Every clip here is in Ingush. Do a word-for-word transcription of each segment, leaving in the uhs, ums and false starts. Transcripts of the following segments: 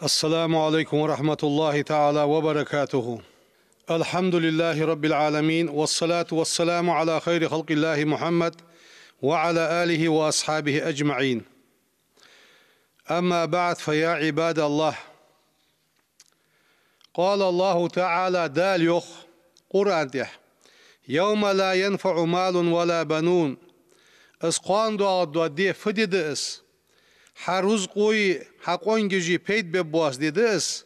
السلام عليكم ورحمة الله تعالى وبركاته. الحمد لله رب العالمين، والصلاة والسلام على خير خلق الله محمد وعلى آله وأصحابه أجمعين. أما بعد، فيا عباد الله، قال الله تعالى, Дала йоах Къуръан тӀа: «يوم لا ينفع مال ولا بنون». Из кхоана доагӀаргдола ди фу ди да из? Хьа рузкъои, хьа къонгаши пайда бергбоаца ди да из.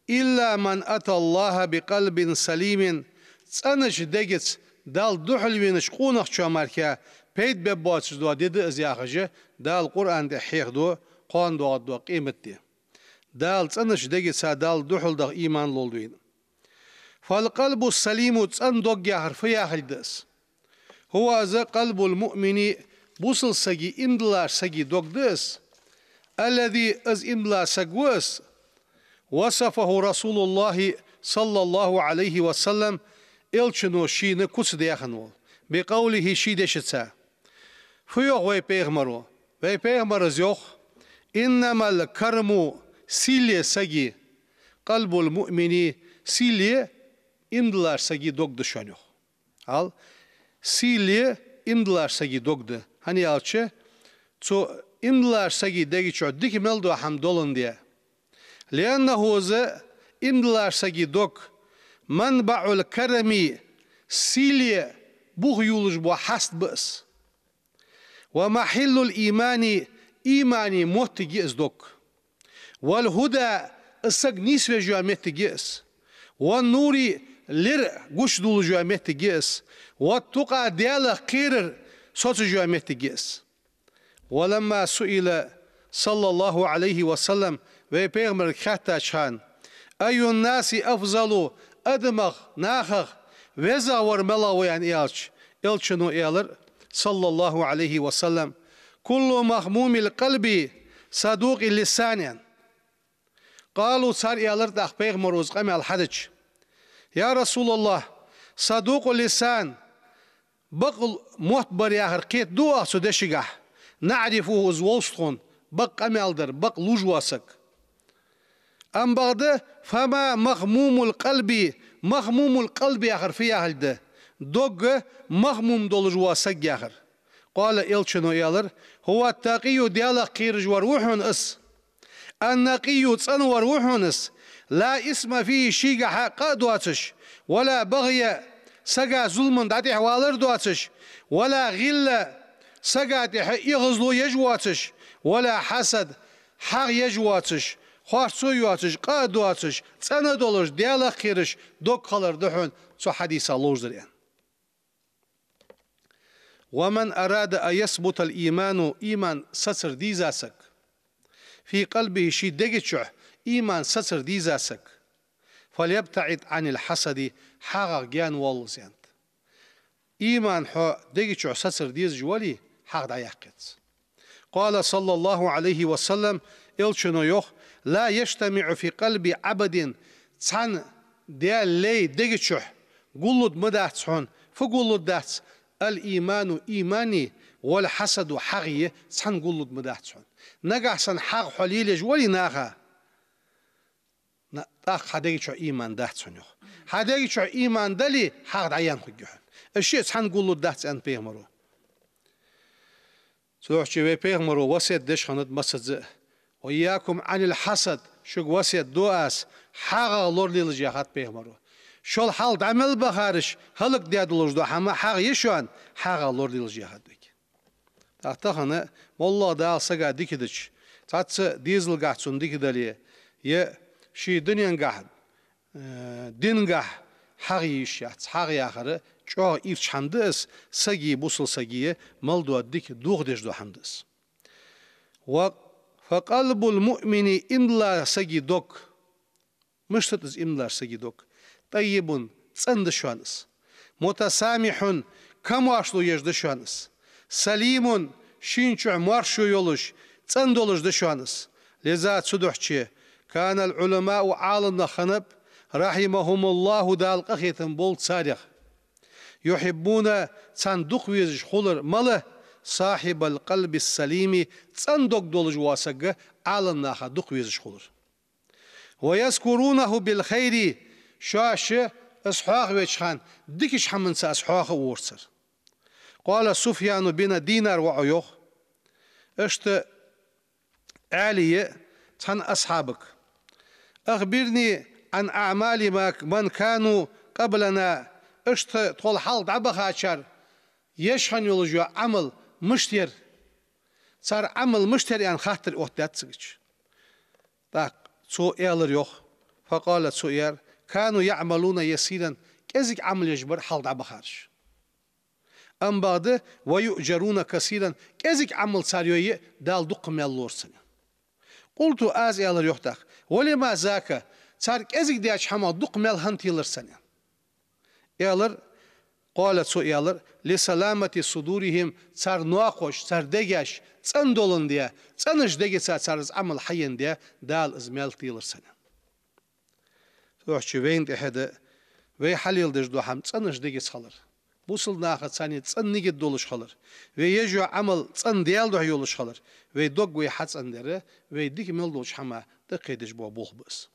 «إلا من أتى الله بقلب سليم». ЦӀенача дегаца, Далла духьалвенача къонахчоа мара пайда бергбоацаш дола ди да из, яхаш, Дала Къуръан тӀа хьехаду кхоана доагӀаргдола къематди. Дала цӀенача дегаца Далла духьалдаха иман лолда вайна. «فالقلب السليم», цӀена дог яхар фу яхилга да из? «هو», из, «قلب المؤمن», бусалба сага, иман долча сага дог да из. «الذي», из иман дола саг ва из, «وصفه رسول الله صلى الله عليه وسلم», Элчано шийна куц даь хинна вола, «بقوله», ший дешаца. Фу йоах вай Пайхамаро? Вай Пайхамаро из йоах: «إنما الكرم», сийле сага, «قلب المؤمن», сийле иман долча сага дог да шоана, йоах. Ал, сийле иман долча сага дог да. ХӀана аьлча, цу иман долча сага дега чу дика мел дола хӀама доландаь. «لأنه», из иман долча сага дог, «منبع الكرم», сийле бух йолаш бола хьаст ба из. «ومحل الإيمان», имана моттиг я из дог. «والهدى», из саг нийсвеш йола моттиг я из. «والنور», лерг гучадоалаш йола моттиг я из. «والتقى», Далах кхерар соцаш йола моттиг я из. «ولما سئل صلى الله عليه وسلم», вай Пайхамарга хаьттача хана: «أي الناس أفضل», адамех, нахах везагӀвар малагӀа ва аьнна аьлча, Элчано аьлар, صلى الله عليه وسلم: «كل مخموم القلب صدوق اللسان», аьнна. «قالوا», цар аьлар тӀаккха Пайхамаро из къамаьл хьадича: «يا رسول الله، صدوق اللسان, бакъ мотт бар яхар кхетаду оаха цу дешагахь, نعرفه, из вовз тхона, бакъ къамаьл дар, бакъ лувш вола саг. Амма бакъда, فما مخموم القلب, مخموم القلب яхар фу яхилга да? Дог махмум долаш вола саг яхар». «قال», Элчано аьлар: «هو التقي, Далах кхераш вар ва хьона из. النقي, цӀена вар ва хьона из. لا إثم فيه, шийгахьа къа а доацаш, ولا بغي, сага зулам, дӀатӀехвалар доацаш, ولا غل, сага тӀехьа эгӀазло еш воацаш, ولا حسد, хьагӀ еш воацаш, харцо йоацаш, къа а доацаш, цӀена долаш, Далах кхераш дог хилар да хьона цу хьадисах ловзар», аьнна. «ومن أراد أن يثبت الإيمان, иман сацар деза саг, في قلبه, ший дега чу иман сацар деза саг, فليبتعد عن الحسد, хьагӀах гаьна воаллалца», аьннад. Иман хьо дега чу сацар дезаш вале, хьагӀ дӀаяккха еза. «قال صلى الله عليه وسلم», Элчано йоах: «لا يجتمع في قلب عبد, цхьан Даьла лай дега чу гуллуш ма дац хьона, фу гуллуш дац, الإيمان, имани, والحسد, хьагӀи, цхьана гуллуш ма дац хьона». Нагахь санна хьагӀ хьо лелаеш вале наха, на, тӀаккха хьа дега чу иман дац хьона, йоах. Хьа дега чу иман дале, хьагӀ дӀаяьнна хургья хьона. Уж шиъ цхьана гуллуш дац, аьннад Пайхамаро. Цудухьа вай Пайхамаро васкет деш хиннад массаза а: «وإياكم عن الحسد», шуга васкет ду аз, хьагӀах лоралелаш, яхад Пайхамаро. Шул хьалха дӀа мел бахараш хӀалакдаь долаш дола хӀама хьагӀ я шоана, хьагӀах лоралелаш, яхад вайга. ТӀаккха тахан моллагӀа Дала сага дика дича, цхьацца дезалгахь цунна дика дале, е ший дуненгахь, э, дингахь хьагӀ йиш яц. ХьагӀ яхар чӀоагӀа ийрча хӀама да из, сага, бусалба сага мел дола дика дохадеш дола хӀама да из. «وقلب المؤمن», иман долча сага дог. Мишта да из иман долча сага дог? «طيب», цӀена да шоана из. «متسامح», камоаршал еш да шоана из. «سليم», шийна чу моаршо йолаш, цӀена долаш да шоана из. «لذا», цудухьа, «كان العلماء», Ӏаламнах хиннаб, «رحمهم الله», Дала къахетам болба царех, «يحبون», царна дукха везаш хулар мала, «صاحب القلب السليم», цӀена дог долаш вола саг Ӏаламнаха дукха везаш хулар. ويذكرونه بالخير, шоаш из хьоахавеча хана дикача хӀаманца из хьоахавора цар. قال سفيان بن دينار, воӀо йоах, иштта Ӏаьлийс цхьан асхьабага: أخبرني عن أعمال ما, من كانوا قبلنا, иштта тхол хьалха дӀабахачар еш хинна йола Ӏамал мишта яр, цар Ӏамал мишта яр аьнна хаттар оттадаьд цигача. ТӀаккха цо аьлар йоах, فقال, цо аьлар: كانوا يعملون يسيرا, кӀезига Ӏамал еш бар хьалха дӀабахараш. Амма бакъда, ويؤجرون كثيرا, кӀезига Ӏамал цар йой а, Дала дукха маьл лора царна. قلت, аз аьлар йоах тӀаккха: ولم ذاك, цар кӀезига деча хӀамах дукха маьл хӀана телар царна? Аьлар, قال, цо аьлар: لسلامة صدورهم, цар ноахош, цар дегаш цӀена доландаь, цӀенача дегеца цар из Ӏамал хьаендаь, Дала из маьл телар царна. Цудухьа вайна тӀехьа да вай хьалеладеш дола хӀама цӀенача дегеца хилар. Бусалба наха царна цӀена нигат долаш хилар. Вай еш йола Ӏамал цӀена Даьла духьа йолаш хилар. Вай дог вай хьацӀендар, вай дика мел долча хӀаман тӀакхедеш бола болх ба из.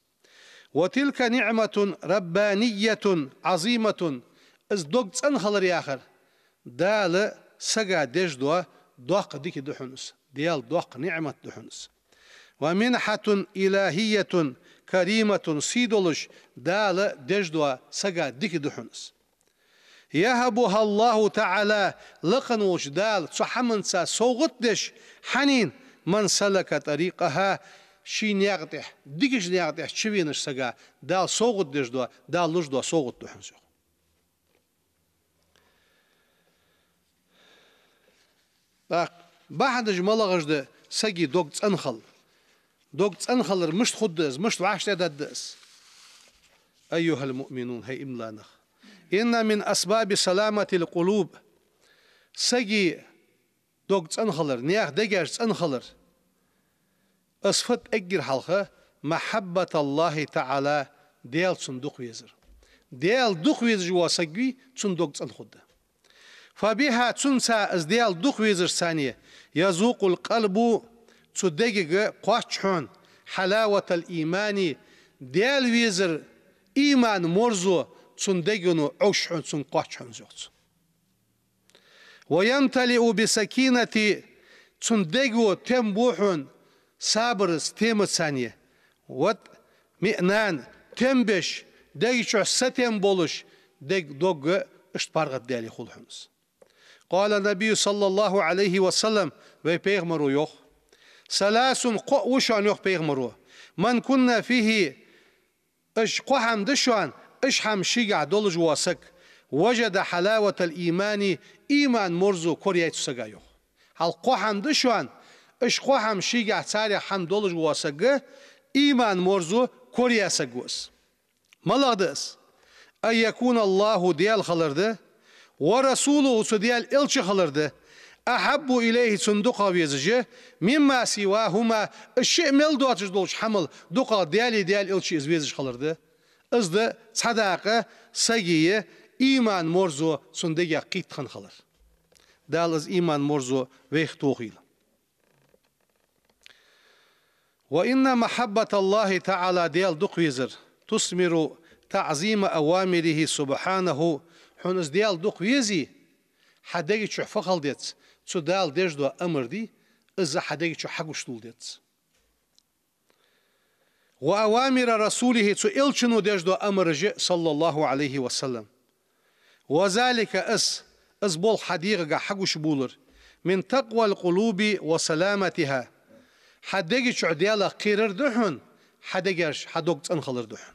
وتلك نعمة ربانية عظيمة. Из дог цӀена хилар яхар Дала сага деш дола доккха дика да хьона из, Даьла доккха ниӀмат да хьона из. ومنحة إلهية كريمة, сий долаш Дала деш дола сага дика да хьона из. يهبها الله تعالى, лакха волча Дала цу хӀаманца совгӀат деш хьанна, من سلك طريقها, ший наькъа тӀа, дикача наькъа тӀа чувенача сага Дала совгӀат деш дола, Дала луш дола совгӀат да хьона из, йоах. ТӀаккха бахьанаш малагӀаш да сага дог цӀена хилар? Дог цӀена хилар мишта хургда из, мишта вӀаштӀехьдаргда из? أيها المؤمنون, хӀай иман дола нах! إن من أسباب سلامة القلوب, сага дог цӀена хилар, наьха дегаш цӀена хилар, из фуд эггара хьалха: محبة الله تعالى, Даьла цунна дукха везар. Даьла дукха везаш вола саг вий, цун дог цӀена хургда. فبها, цунца, из Даьла дукха везарца, يذوق القلب, цу дегага кхоач хьона, حلاوة الإيمان, Даьла везар, иман морзо цун дегано Ӏовш хьона, цунга кхоач хьона из, йоах цо. ويمتلئ بالسكينة, цун дег а тем бу хьона сабарца, темаца. والطمأنينة, тем беш, дега чу сатем болаш, дег, дог а иштта паргӀатдаьле хул хьона из. قال النبي صلى الله عليه وسلم, вай пайхамаро йоах: ثلاث, кхоъ ва шоана, йоах пайхамаро, من كن فيه, уж кхо хӀама да шоана, уж хӀама шийгахь долаш вола саг, وجد حلاوة الإيمان, иман морзо кораяьй цу сага, йоах. Хьалха кхо хӀама да шоана, уж кхо хӀама шийгахь, царех хӀама долаш вола саг, иман морзо кораяь саг ва из. МалагӀа да из? أن يكون الله, Даьла хилар да, ورسوله, цу Даьла элча хилар да, أحب إليه, цунна дукхагӀа везаш, مما سواهما, уж шиъ мел доацаш долча хӀамал дукхагӀа Даьлеи Даьла элчеи из везаш хилар да. Из да цхьа дакъа сага иман морзо цун дегах кхийтта хинна хилар. Дала из иман морзо вайх тохийла. وإن محبة الله تعالى, Даьла дукха везар, تثمر تعظيم أوامره سبحانه, хьона из Даьла дукха везе, хьа дега чу фу хила деза, цу Дала деш дола амар дий, из хьа дега чу хьагуш лула деза. وأوامر رسوله, цу элчано деш дола амараш а, صلى الله عليه وسلم. وذلك, из, из болх хьа дегӀагахь хьагуш булар, من تقوى القلوب وسلامتها, хьа дега чу Даьлах кхерар да хьона, хьа дегаш, хьа дог цӀена хилар да хьона.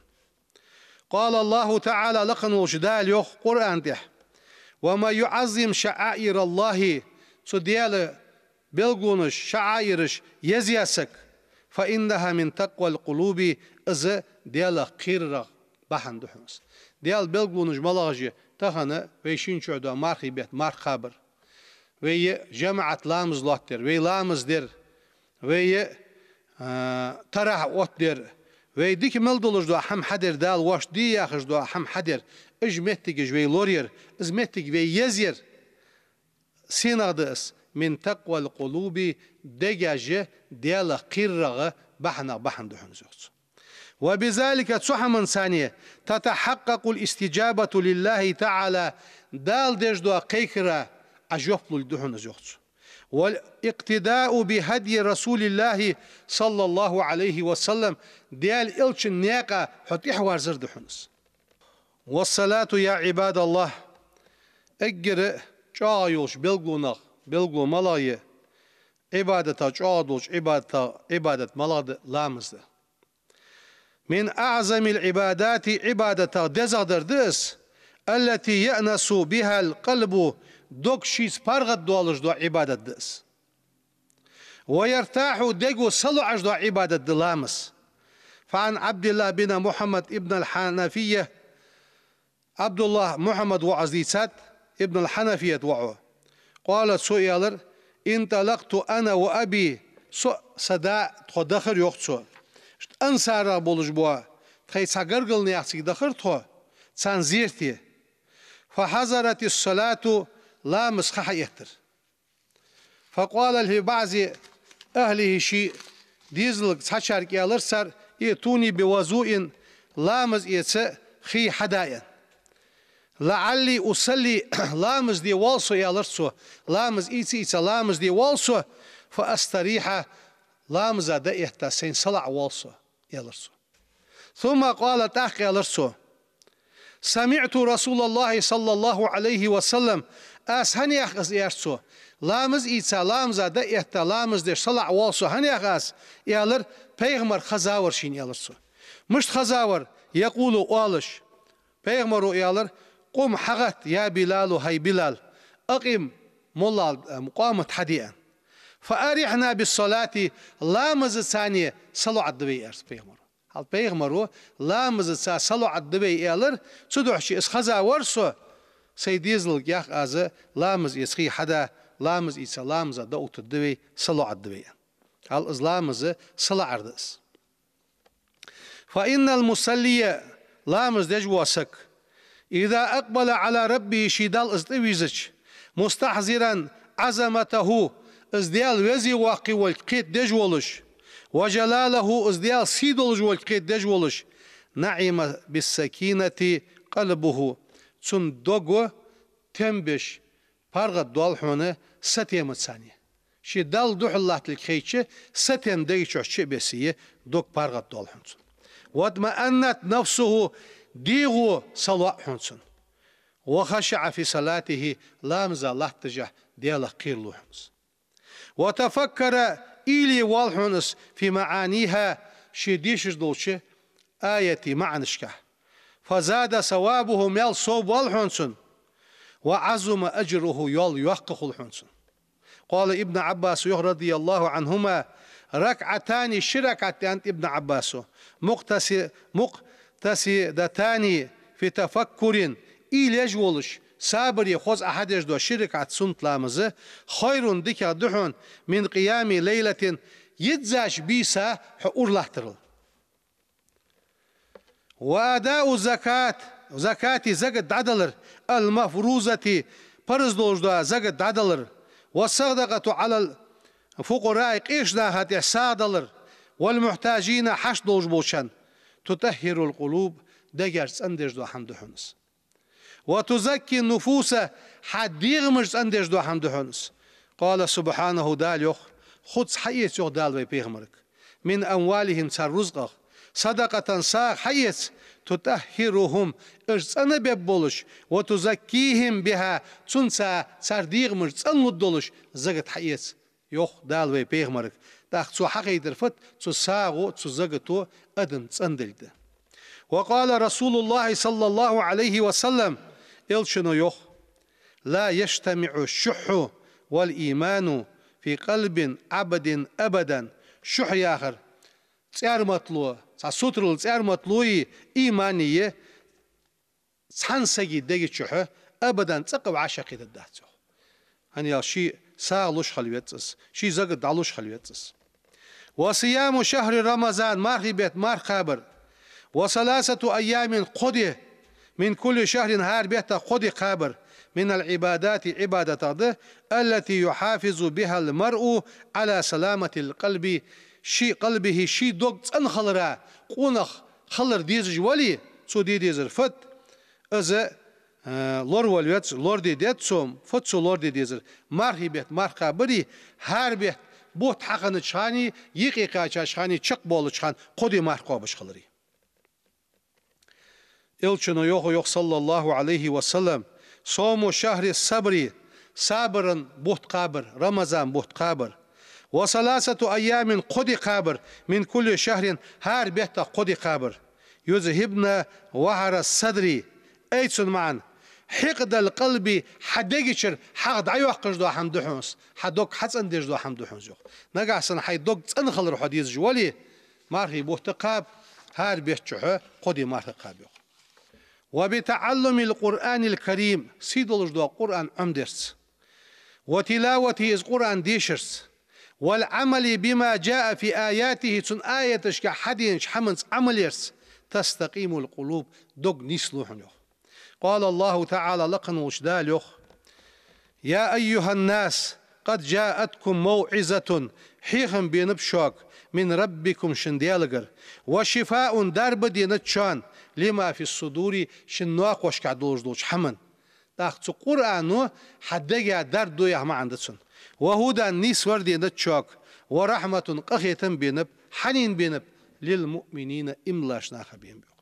قال الله تعالى, лакха волча Дала йоах Къуръан тӀа: ومن يعظم شعائر الله, цу Даьла белгалонаш, шаӀаираш езъяь саг, فإنها من تقوى القلوب, из Даьлах кхерарах бахьан да хьона из. Даьла белгалонаш малагӀаш я? Тахан вай шин чу дола мархий бетта марха кхабар, вай жамаӀат ламаз лоаттадар, вай ламаз дар, вай, а, тарахь оттадар, вай дика мел долаш дола хӀама хьадар, Дала воашта де яхаш дола хӀама хьадар, уж моттигаш вай лораяр, из моттиг вай езъяр. СенагӀа да из? من تقوى القلوب, дегаш Даьлах кхерарах бахьанах бахьан да хьона из, йоах цо. وبذلك цу хӀаманца цхьана تتحقق الاستجابة لله تعالى Дала деш дола кхайкара Ӏа жоп лургда хьона из, йоах цо. والاقتداء بهدي رسول الله صلى الله عليه وسلم Даьла Элчан наькъа хьо тӀехьаверзар да хьона из. والصلاة يا عباد الله эггара чӀоагӀа йолча белгалонех белгало малагӀа я, Ӏибадатех чӀоагӀа долча Ӏибадатех Ӏибадат малагӀа да, ламаз да. من أعظم العبادات Ӏибадатех дезагӀдар да из, التي يأنس بها القلب дог шийца паргӀатдоалаш дола Ӏибадат да из. ويرتاح дего салоӀаш дола Ӏибадат да ламаз. فعن عبد الله بن محمد بن الحنفية Ӏабдуллахь Мухьаммад воӀо дийцад, ибн ал-Хьанафият воӀо. قال цо аьлар: انطلقت أنا وأبي со а, са да а тхо дахар, йоах цо. Иштта ансарах болаш бола тхоай цхьа гаргара нах цига дахар тхо, царна зерате. فحضرت الصلاة ламаз ха хьаэттар. فقال لبعض أهله ший дезалга цхьачарга аьлар цар: ائتوني بوضوء ламаз эца хий хьада аьнна. لعلي أصلي ламаз де воал со, аьлар цо, ламаз ийца-ийца ламаз де воал со, فأستريح ламаза дӀаэтта сайна салаӀа воал со, аьлар цо. ثم قال тӀаккха аьлар цо: سمعت رسول الله صلى الله عليه وسلم аз хӀана яхар аз, аьлар цо, ламаз ийца ламаза дӀаэтта ламаз деш салаӀа воал со хӀана яхар аз, аьлар, пайхамар хезавар шийна, аьлар цо. Мишта хезавар? يقول оалаш. Пайхамаро аьлар: قم хьагӀатта يا بلال хӀай Билал, أقم моллагӀа къамат хьаде аьнна. فأرحنا بالصلاة ламазаца салоӀа де вай, аьлар цо пайхамаро. Хьал пайхамаро ламазаца салоӀа де вай аьлар, цудухьа аз хезавар со, сай дезалга яхар аз ламаз эца хий хьада, ламаз ийца ламаза дӀаоттаргда вай, салоӀа де вай аьнна. Хьал из ламаз салаӀар да из. فإن المصلي ламаз деш вола саг إذا أقبل على ربه ший Далла из тӀавийрзача, مستحضرا عظمته из Даьла веза-воккха волга кхетадеш волаш, وجلاله из Даьла сий долаш волга кхетадеш волаш, نعم بالسكينة قلبه цун дог тем беш паргӀатдоал хьона сатемаца. Ший Далла духьал латталга хайча, сатем дега чу чу а бессе, дог паргӀатдоал хьона цун. واطمأنت نفسه дегӀо салоӀа хьона цун. وخشع في صلاته ламаза латташехь Даьлах кхералу хьона из. وتفكر уйла е воал хьона из في معانيها ший дешаш долча аятий маӀанашка. فزاد ثوابه маьл сов боал хьона цун. وعظم أجره йоал йоккха хул хьона цун. قال ابن عباس йоах رضي الله عنهما ركعتان ши ракаӀат, аьннад Ибн Ӏаббасо, مقتص مقتصدتان في تفكر уйла еш волаш, сабаре хоза Ӏа хьадеш дола ши ракаӀат суннат ламаз خير дикагӀа да хьона من قيام ليلة йиззача бийса хьо ура латтарал. وأداء الزكاة закат, закат дӀадалар, المفروضة парз долаш дола закат дӀадалар, والصدقة على الفقراء къеча наха тӀа сагӀа далар, والمحتاجين хьашт долаш болчарна, تطهر القلوب дегаш цӀендеш дола хӀама да хьона из. وتزكي النفوس хьа дегӀамаш цӀендеш дола хӀама да хьона из. قال سبحانه Дала йоах: خذ хьаэца, йоах Дала вай пайхамарга, من أموالهم цар рузкъах, صدقة сагӀа хьаэца, تطهرهم уж цӀенабергболаш, وتزكيهم بها цунца цар дегӀамаш цӀенлургдолаш закат хьаэца, йоах Дала вай пайхамарга. ТӀаккха цо хьахайтар фуд? Цу сагӀо, цу закато адам цӀендилга да. وقال رسول الله صلى الله عليه وسلم Элчано йоах: لا يجتمع الشح والإيمان في قلب عبد أبدا шухь яхар цӀарматало, цхьа сутарал цӀарматалои имани цхьан сага дега чухь абадан цӀаккха вӀашагӀкхетаргдац, йоах. ХӀана аьлча ший сагӀа луш хила веза из, ший закат дӀалуш хила веза из. وصيام شهر رمضان мархий бетта марха кхабар, وثلاثة أيام кхо ди, من كل شهر хӀара бетта кхо ди кхабар, من العبادات Ӏибадатех да, التي يحافظ بها المرء على سلامة القلب ший قلبه ший дог цӀена хилара къонах хилар дезаш вале, цо де дезар фуд, из, э, лоравала веза, лораде деза цо, фуд цо лораде дезар. Мархий бетта марха кхабари, хӀара бетта бутт хьахиннача хана, юкъе кхаьчача хана, чакхбоалача хана кхо ди марха кхоабаш хилари. Элчано йоах, йоах, صلى الله عليه وسلم: «صوم شهر الصبر», сабара бутт кхабар, Рамазан бутт кхабар. «وثلاثة أيام», кхо ди кхабар, «من كل شهر», хӀара бетта кхо ди кхабар. «يذهبن وهر الصدر», ай цун маӀан: «حقد القلب», хьа дега чура хьагӀ дӀайоаккхаш дола хӀама да хьона из, хьа дог хьацӀендеш дола хӀама да хьона из, йоах. Нагахьа санна хьай дог цӀена хилар хьо дезаш вале, мархий бутт кхаба, хӀара бетта чухь кхо ди марха кхаба, йоах. «وبتعلم القرآن الكريم», сий долаш дола Къуръан Ӏомадарца, «وتلاوته», из Къуръан дешарца, «والعمل بما جاء في آياته», цун аяташка хьаденача хӀаманца Ӏамал ярца, «تستقيم القلوب», дог нийслу хьона, йоах. «قال الله تعالى», лакха волча Дала йоах: «يا أيها الناس قد جاءتكم موعظة», хьехам бенаб шуга, «من ربكم», шун Даьлагара, «وشفاء», дарба денад шоана, «لما في الصدور», шун ноахошка долаш долча хӀаман. ТӀаккха цу Къуръано хьа дега дарба ду яха маӀан да цун. «وهدى», нийсвар денад шуга, «ورحمة», къахетам бенаб, хьанийна бенаб, «للمؤمنين», иман долча наха бенаб, йоах.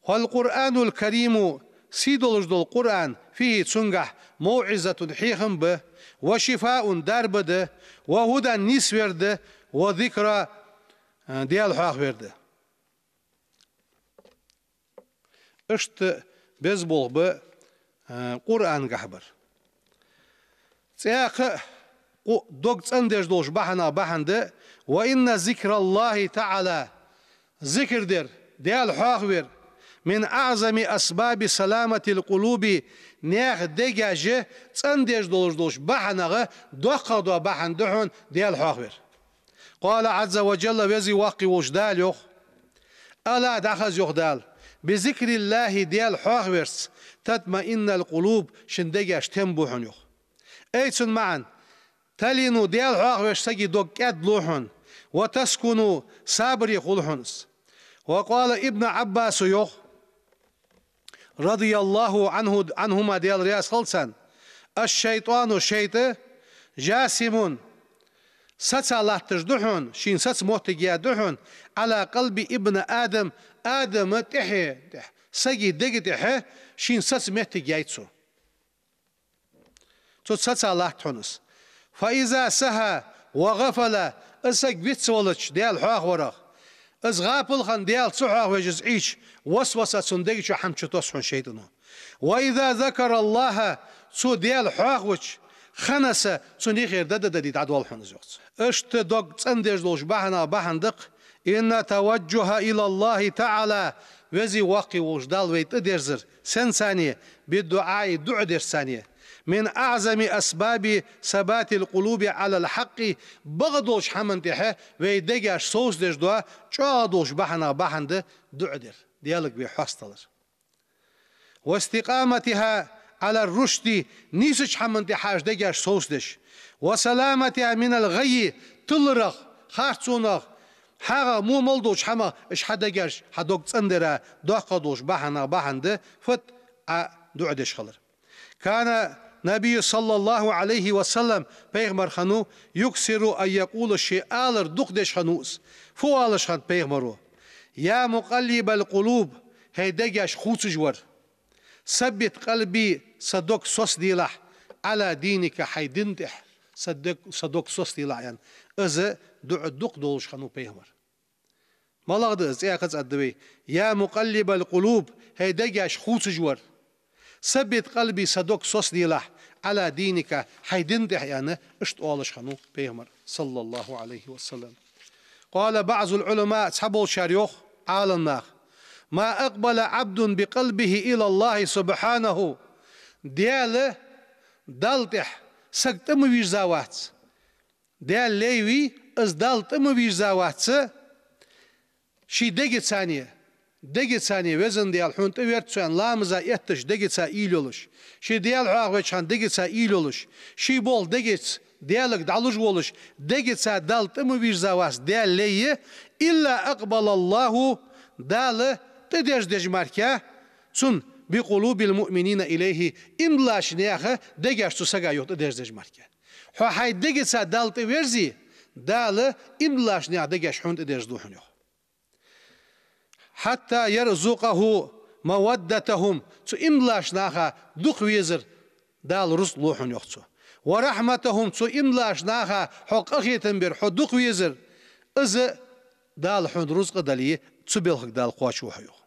«والقرآن الكريم», сий долаш дола Къуръан, «فيه», цунгахь, «موعظة», хьехам ба, «وشفاء», дарба да, «وهدى», нийсвер да, «وذكرى», Даьла хьоахавер да. Иштта беза болх ба, а, Къуръангахь бар. ЦӀаькха а кху дог цӀендеш долча бахьанех бахьан да: «وإن ذكر الله تعالى», зикр дар, Даьла хьоахавар, «من أعظم أسباب سلامة القلوب», наьха дегаш цӀендеш долаш долча бахьанех доккхагӀа дола бахьан да хьона Даьла хьоахавар. «قال عز وجل», Веза-Воккха волча Дала йоах: «ألا», дӀахаза йоах Дала, «بذكر الله», Даьла хьоахаварца, «تطمئن القلوب», шун дегаш тем бу хьона, йоах. Ай цун маӀан: «تلين», Даьла хьоахавеш сага дог кӀаьдлу хьона, «وتسكن», сабаре хул хьона из. «وقال ابن عباس», йоах, «رضي الله عنه», عنهما, Даьла раьза хилва царна: «الشيطان», шайтӀа, «جاثم», саца латташ да хьона, шийна саца моттиг яь да хьона, «على قلب ابن آدم», Адама тӀехье, тӀехье, сага дега тӀехье шийна саца моттиг яьй цо. Цо саца латт хьона из. «فإذا سهى وغفل», из саг вицвелча Даьла хьоахаварах, из гӀапал хинна, Даьла ца хьоахавеш из Ӏийча, васваса цун дега чу хӀама чутосс хьона шайтӀано. «وإذا ذكر الله», цо Даьла хьоахавича, «خنس», цун юхера даьдадади дӀадоал хьона из, йоах цо. Иштта дог цӀендеш долча бахьанех бахьан да-кх: «إن التوجه إلى الله تعالى», Веза-Воккха волча Дала вай тӀадерзар, сенца аьнна, «بالدعاء», дуӀа дарца аьнна, «من أعظم أسباب ثبات القلوب على الحق», бакъдолча хӀаман тӀехьа вай дегаш совцадеш дола чӀоагӀа долча бахьанех бахьан да дуӀа дар, Даьлага вай хьасталар. «واستقامتها على الرشد», нийсача хӀаман тӀехьа уж дегаш совцадеш. «وسلامتها من الغي», тиларах, харцонах, хьагӀах, во мел долча хӀамах уж хьа дегаш, хьа дог цӀендара доккхагӀа долча бахьанех бахьан да фуд Ӏа дуӀа деш хилар. «كان النبي صلى الله عليه وسلم», пайхамар хиннав, «يكثر أن يقول», ше алар дукха деш хиннав из. Фу оалаш хиннад пайхамаро? «يا مقلب القلوب», хӀай дегаш хувцаш вар, «ثبت قلبي», са дог соцаделахь, «على دينك», хьай дина тӀехьа са дог, са дог соцаделахь, аьнна, из дуӀа дукха долаш хиннав пайхамар. МалагӀа да из, цӀаькха а цӀадда вай: «يا مقلب القلوب», хӀай дегаш хувцаш вар, «ثبت قلبي», са дог соцаделахь, «على دينك», хьай дина тӀехьа, аьнна, иштта оалаш хиннав пайхамар, صلى الله عليه وسلم. «قال بعض العلماء», цхьаболчар йоах, Ӏаламнаха: «ما أقبل عبد بقلبه إلى الله سبحانه». Даьла, Далла тӀехьа саг тӀа ма вийрза вац. Даьла лай вий, из Далла тӀа ма вийрза вац, ший дегаца аьнна, дегаца аьнна, везан Даьла, хьона тӀаверза со аьнна, ламаза этташ дегаца уйла йолаш, ший Даьла хьоахавеча хана дегаца уйла йолаш, ший болх дегаца Даьлага дӀалуш волаш, дегаца Далла тӀа ма вийрзавац Даьла лай, إلا أقبل الله, Дала тӀадерзадеш мара, цунна بقلوب المؤمنين إليه, иман долча наьха дегаш цу сага юха тӀадерзадеш мара. Хьо хьай дегаца Далла тӀаверзе, Дала иман долча наьха дегаш хьона тӀадерзаду хьона юха. حتى يرزقه مودتهم, цу иман долча наха дукха везар Дала рузкъа лу хьона юха цо. ورحمتهم, цу иман долча наха хьо къахетам бер, хьо дукха везар, из Дала хьона рузкъа дале, цу балхага Дала кхоачаву хьо юха.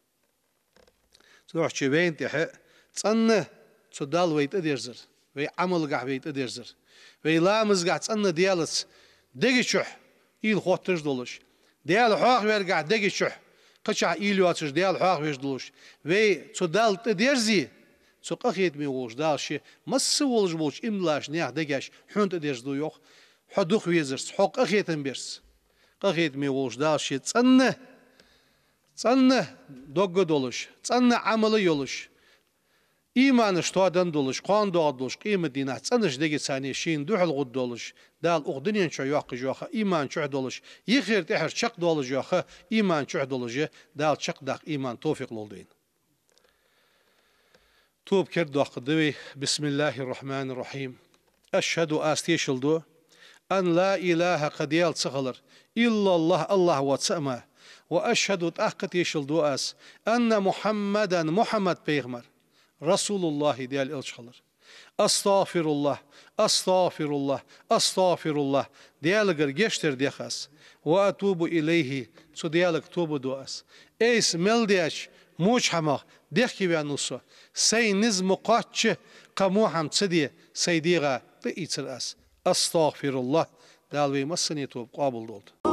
Цудухьа вайна тӀехьа цӀенна цу Далла вай тӀадерзар, вай Ӏамалгахьа вай тӀадерзар, вай ламазгахьа цӀенна Даьлаца дега чухь уйла хотташ долаш, Даьла хьоахавергахьа дега чухь кхычахьа уйла йоацаш Даьла хьоахавеш долаш, вай цу Далла тӀадерзе, цу къахетаме волча Дала ше масса волаш болча иман долча наьха дегаш хьона тӀадерзаду йоах, хьо дукха везарца, хьо къахетам берца. Къахетаме волча Дала ше цӀенна, цӀенна дог а долаш, цӀенна Ӏамал а йолаш, иманаш тоаденна долаш, кхоана доагӀаргдолаш къематдийнахьа цӀенача дегаца шийна духьал гӀоргдолаш, Дала укх дунен чу йоаккхаш йола ха иман чу долаш, юххера тӀехьара чакхдоалаш йола ха иман чу долаш, Дала чакхдаккха иман, товфикъ лолда вайна. Тоба кердадоаккхаргда вай. بسم الله الرحمن الرحيم. أشهد, аз тешал ду, أن لا إله, кхы Даьла ца хилар, إلا الله, АллахӀ воацача цаӀ мара. وأشهد, тӀаккха тешал ду аз, أن محمدا, Мухьаммад пайхамар, رسول الله, Даьла элча хилар. أستغفر الله، أستغفر الله، أستغفر الله. Даьлагара гешт дар дех аз. وأتوب إليه, цу Даьлага тоба ду аз. Айса мел даьча воча хӀамах дехкеваьннав со. Сай низ ма кхоачча, кхы во хӀама ца де, сай дегӀа тӀаийцар аз. أستغفر الله. Дала вай массане тоба къоабалдолда.